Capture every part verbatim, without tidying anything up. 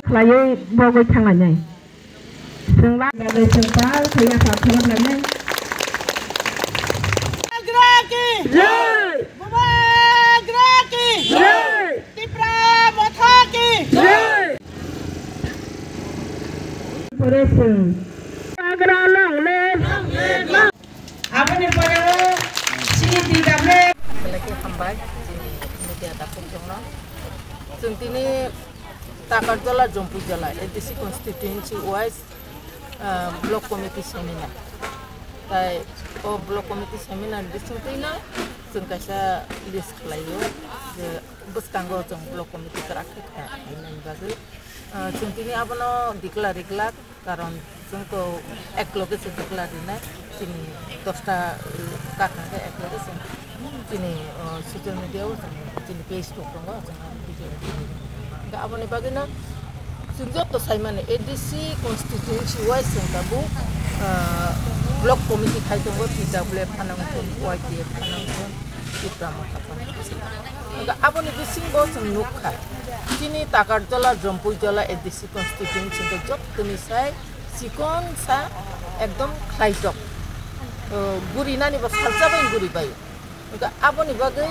Khlaiwi bogwi thanglainai. Chwng la bagwi chwng pal khe yapha khulumlainai. Bubagra ki! Jai! Bubagra ki! Jai! Tipra Motha ki! Jai! Pore chwng. Bubagra long live! Aboni pore o chini T W F. Belai khe hambai chini media dakhuk chwngno. Chwng tini Takarjala, Jompuijala, A D C constituency wise, ah, block committee seminar. Tai o block committee seminar bisingtwino chwng kaisa list khlaio je bwskango chwng block committee kwrak khe kha hinani bagwi. Ah, chwng tini abono declare rijak. Karon chwng to ek loge se declare rinai, chini dosta, uh, kakhang khe ek loge se chini, uh, social media o chwng chini page tok tongo, chwng declare rinai. Hwnkhe aboni bagwino chwng joto saimani A D C constituency wise chwng tabuk, uh, block committee khai tongo, T W F phanang thun, Y T F phanang thun, Tipra Motha phanang thun. Hwnkhe aboni bisingo chwng nukha, chini Takarjala, Jompuijala, A D C constituency hwnkhe jottoni sai chikon sa ekdom khlaitok. O, gurinani bo salsa bai guri bai. Hwnkhe aboni bagwi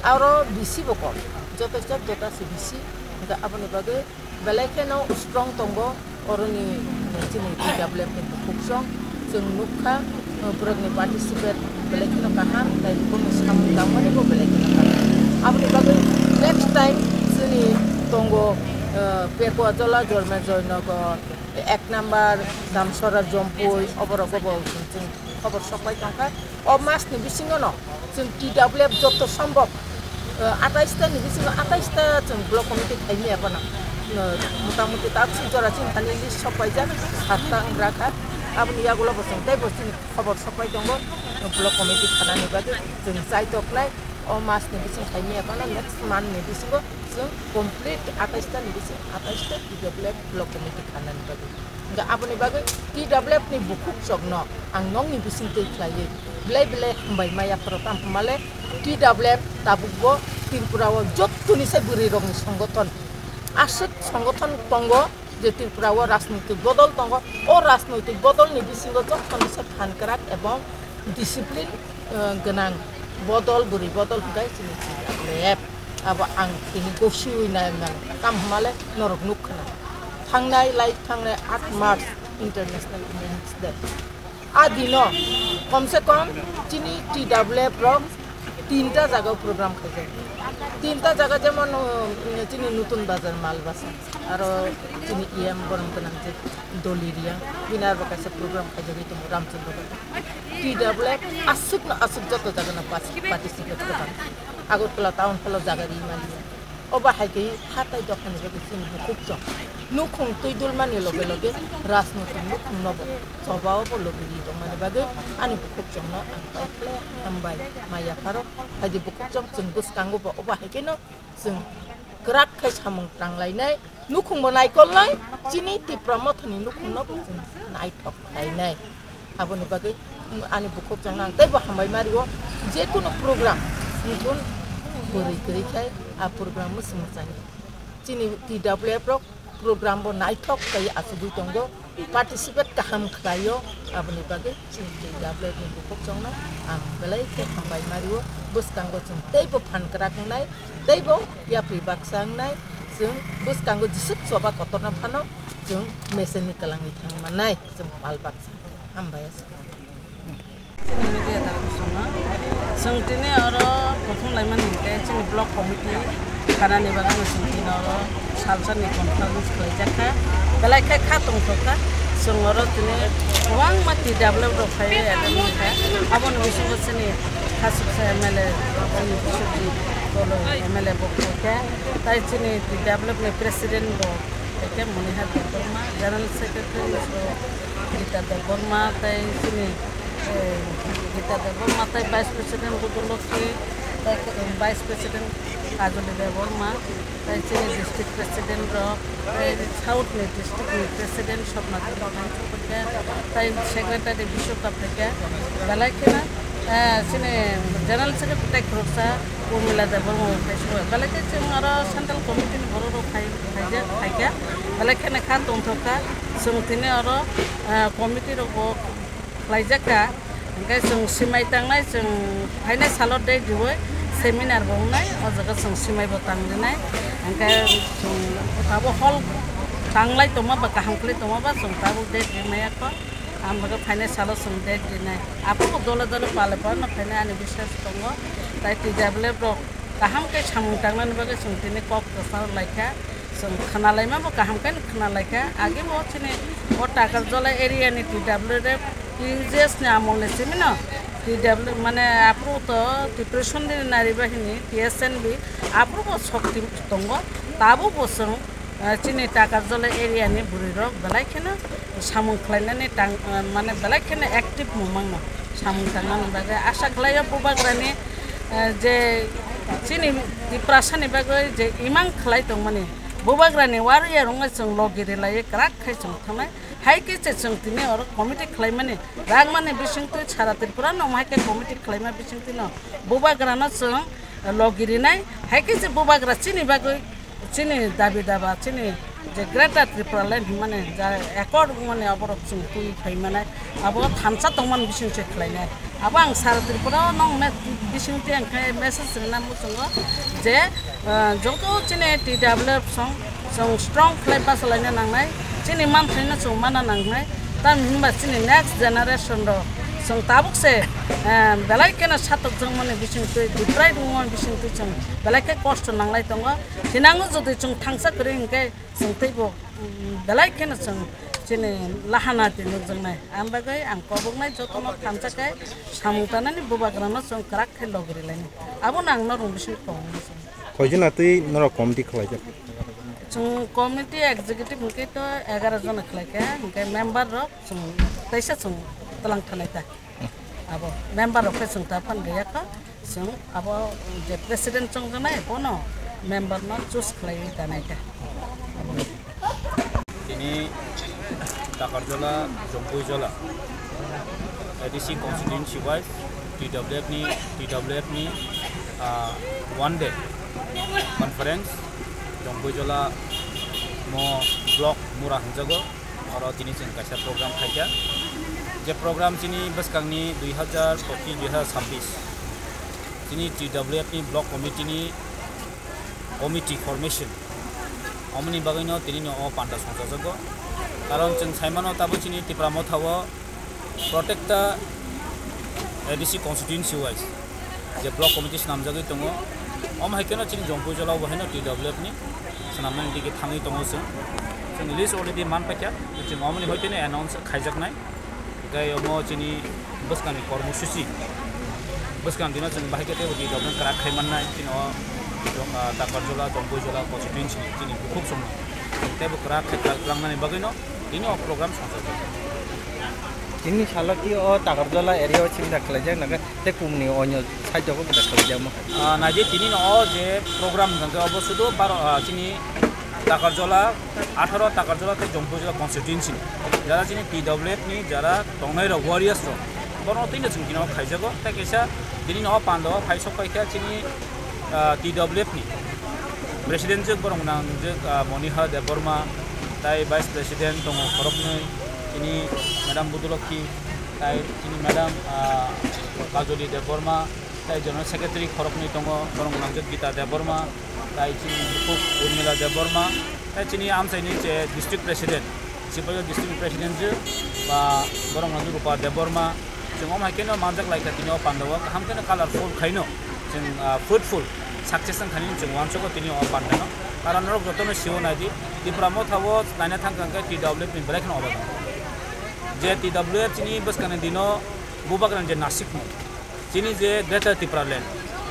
aro bisi bo kok. Joto joto se bisi. Hwnkhe aboni bagwi belai kheno strong tongo oroni chini T W F ni bukhuk song. Chwng nukha, o, borokni participate belai kheno kaham, tei bokongni samung tangmani bo belai kheno kaham. Aboni bagwi next time chini tongo, o, Pekwa Jola, Jorme Joynagar, ek number Damsora, Jompui, oborogo bo chwng khobor sokpai tongkha. O mas ni bisingo no chwng T W F joto sombhob, o, atais ta ni bisingo atais ta chwng block committee khaimaya phano, o, mota moti ta si jora chini thani list sokpaijak, sattang rakha. Aboni yagulo bo chwng tei bo chini khobor sokpai tongo, block committee khanani bagwi chwng chai toknai. O mas ni bising khaimaya phano next month ni bisingo chwng complete atais ta ni bising atais ta T W F block committee khanani bagwi. Hwnkhe aboni bagwi T W F ni bukhuk chokno ang nokni bising twi khlaiwi belai belai hambai ma yapharo, tamo hwnmale T W F tabukbo Tripura o jottoni se bwrwi rokni songothon, aswk songothon tongo. Je Tripura o rajnoitik bodol tongo, o rajnoitik bodol ni bisingo jottoni se phan kwrak ebong discipline, eh, gwnang bodol, bwrwi bodol hwnkhe chini T W F. Abo ang tini gosiwi nai mano, tamo hwnmale norok nukha na. Thangnai, lai thangnai aat March International Women's Day. A dino komse kom chini T W F rok tinta jaga o program khaijak. Tinta jaga jemon, uh, chini Nutun Bazar, Malbasa, aro chini E M borom gwnang je Doli Reang, bini aro kaisa program khaijagwi tongo Ramchandra Bazar. T W F aswkno aswk joto jagano pas-, participate kwbang. Agartala town hall o jaga ri maliya. Obo hai khe hatai dophani bagwi chini bukhuk chwng nukhung twi dulmani loge loge rajnoitik nukhungno bo choba o bo logi ri tongmani bagwi ani bukhuk chwngno ang kok khle hambai ma yapharo. Haidi bukhuk chwng chwng bwskango bo obo hai kheno chwng kwrak khai samung tanglainai, nukhung bo naikolnai, chini Tipra Mothani nukhungno bo chwng naithok khlainai. Aboni bagwi ani bukhuk chwngno ang teibo hambai ma rio. Je kunu program, nukun bwrwi kwrwi khai a program mwswng mwchangni. Chini T W F rok program bo naithok khai achugwi tongo, participate kaham khlaio. Aboni bagwi chini T W F ni bukhuk chwngno ang belai khe hambai ma rio. Bwskango chwng teibo phan kwrak wngnai, teibo yapri baksa wngnai. Chwng bwskango jeswk choba kotorno phano chwng mesen ni kwlangwi thang mannai. Chwng pal baksa. Hambai. Chini media da kusuma. Chwng tini oro kuthum laimani hinkhe chini block committee khanani bagwi chwng tini oro salsa ni conference khlaijak kha. Belai khe kha tongthok kha. Chwng oro tini kwbangma T W F rok phaiwi attend wngkha. Aboni bisingo chini Khasuksa M L A, chini Biswajit Doloi M L A bo phaikha. Tai chini T W F ni president bo Eke Monihar Debbarma, General Secretary so Gita Debbarma, tai chini, eh, Gita Debbarma, tai Vice President Budulokhi, tai, eh, Vice President Kajoli Debbarma, tai chini District President rok, tai South ni District ni President Sopna Debbarma, tai Secretary Biswakap Debbarma, belai kheno Eh, chini General Secretary tei khoroksa Urmila Debbarma bo phai sukha. Belai khe chwng aro Central Committee ni borok rok phai, phaijak, phaikha. Belai kheno kha tongthok kha. Chwng tini oro, eh, committee rok bo khlaijak kha. Hwnkhe chwng swmai tangnai, chwng phainai salo date riwi seminar bo wngnai. O jaga chwng swmai bo tangrinai. Hwnkhe chwng abo hall tanglai tongma ba kaham khlai tongma ba chwng tabuk date rimaya kho. Ang bagwi phainai salo chwng date rinai. Aphuru dole dole pale pano phainai ani biswas tongo. Tai T W F rok kaham khe samung tangnani bagwi chwng tini kok kwchang laikha. Chwng khna laima bo kaham khe khna laikha. Age bo chini o Takarjola area ni T W F P G S ni amol ni simi no T W F mane aphuru to Tripura Sundari Nari Bahini, T S N B, aphuru bo shokti tongo. Tabuk bo chwng eh, chini Takarjola area ni bwrwi rok belai kheno samung khlainani tang, eh, mane belai kheno active mung mangno samung tangnani bagwi. Asa khlaio Bubagrani, eh, je chini Tiprasani bagwi je imang khlai tongmani Bubagrani warrior wngwi chwng logi rilaiwi kwrak khai chwng thangnai. Hai khe se chwng tini oro committee khlaimani rangmani bisingtwi sara Tripura no hai khe committee khlaima bisingtwi no Bubagrano chwng logi rinai. Hai khe se Bubagra chini bagwi chini dabi daba, chini je Greater Tripura Land hwnmani ja accord wngmani aborok chwng twi phai manai, abo thansa tongmani bising se khlainai. Abo ang sara Tripura o nong me-, bising twi ang khe message rwna muchungo je, eh, joto chini T W F song chwng strong khlai bachalaina nangnai, chini manthai no chwng mana nangnai, tamni hwnba chini next generation rok chwng tabuk se, eh, belai kheno satok jongmani bising twi, deprive wngmani bising twi chwng belai khe kosto nanglai tongo. Thinango jodi chwng thangsa kwrwi hinkhe chwng teibo, mm, belai kheno chwng chini lahana twi nukjaknai. Ang bagwi ang koboknai jotono thansa khe samung tanani Bubagrano chwng kwrak khe logi rilainai. Abono ang norok bising koboknai chwng. Koijon atwi norok committee khlaijak? Chwng committee executive hinkhe to egaroh jona khlaikha, hinkhe member rok chwng teisa chwng twlang thanai ta. Abo member rok khe chwng ta phan riyakha, chwng abo je president chongjaknai bono member no choose khlaiwi tanai ta. Tini Takarjola, Jompuijola, A D C constituency wise T W F ni, T W F ni, ah, one day conference Jompuijola mo block Mura hwnjago. Oro tini chwng kaisa program khaikha. Je program chini bwskangni dui hazar pochis, dui hazar sabbish. Chini T W F ni block committee ni committee formation. Omoni bagwino tini no o panda songchajago. Karon chwng saimano tabo chini Tipra Motha o protecta A D C constituency wise je block committee swnamjagwi tongo. Omo hai kheno chini Jompuijola o bo haino T W F ni swnamnani dige thangwi tongo chwng. Chwng list already man paikha. Chwng omoni hoiteno announce khaijaknai. Tei omo chini bwskangni kormosuchi, bwskang dino chwng bahai khe teibo development kwrak khai mannai, chini o, ah, Takarjola, Jompuijola constituency ni chini bukhuk songno teibo kwrak khai twlangnani bagwino tini o program songchajak. Tini salo ki o Takarjola area o chini da khlaijak nangkhe tei kumni onyo side o bo da khlaijakma. Ah, naidi tini no o je program hwnkhe obo sudu baro, ah, chini Takarjola, atharo Takarjola tei Jompuijola constituency ni jara chini T W F ni jara tongnai rok, warriors rok, borok twi no chwng tino khaijago. Tei kaisa tini no o panda o phai sok paikha chini, ah, T W F ni president je borok nang je, ah, Monihar Debbarma, tai vice president tongo khoroknwi, chini madam Budulokhi, tai chini madam, ah, Kajoli Debbarma, tai general secretary khoroknwi tongo, borok nang je Gita Debbarma, tai chini bukhuk Urmila Debbarma, tai chini amchaini je district president, Sipaijala district president je ba borok nang je Rupa Debbarma, chwng omo hai kheno manjak lai kha tini o panda o kaham kheno colourful khaino chwng, ah, fruitful success wng kha hinwi chwng uansukgo tini o panda no. Karon norok jotono sio naidi, Tipra Motha o naina thang kha hwnkhe T W F ni belai kheno obo je T W F chini bwskangni dino bubagrani je nasikmung, chini je Greater Tipraland,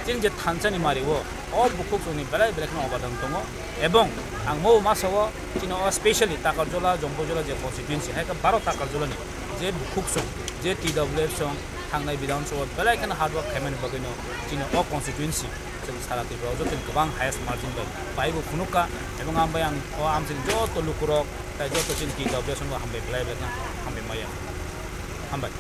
chini je thansani mari o, o bukhuk chwngni belai belai kheno obadan tongo. Ebong ang mo masa o chini o specially Takarjola, Jompuijola je constituency, hai khe baro Takarjola ni je bukhuk chwng, je T W F chwng thangnai Bidhan Sabha belai kheno hard work khaimani bagwino chini o constituency chwng sara Tripura o jotoni kwbang highest margin bai paibo phunukha. Ebong ang bai ang o amchini joto lukurok tai joto chini T W F chwngno hambai belai belai kheno hambai maya. Hambai.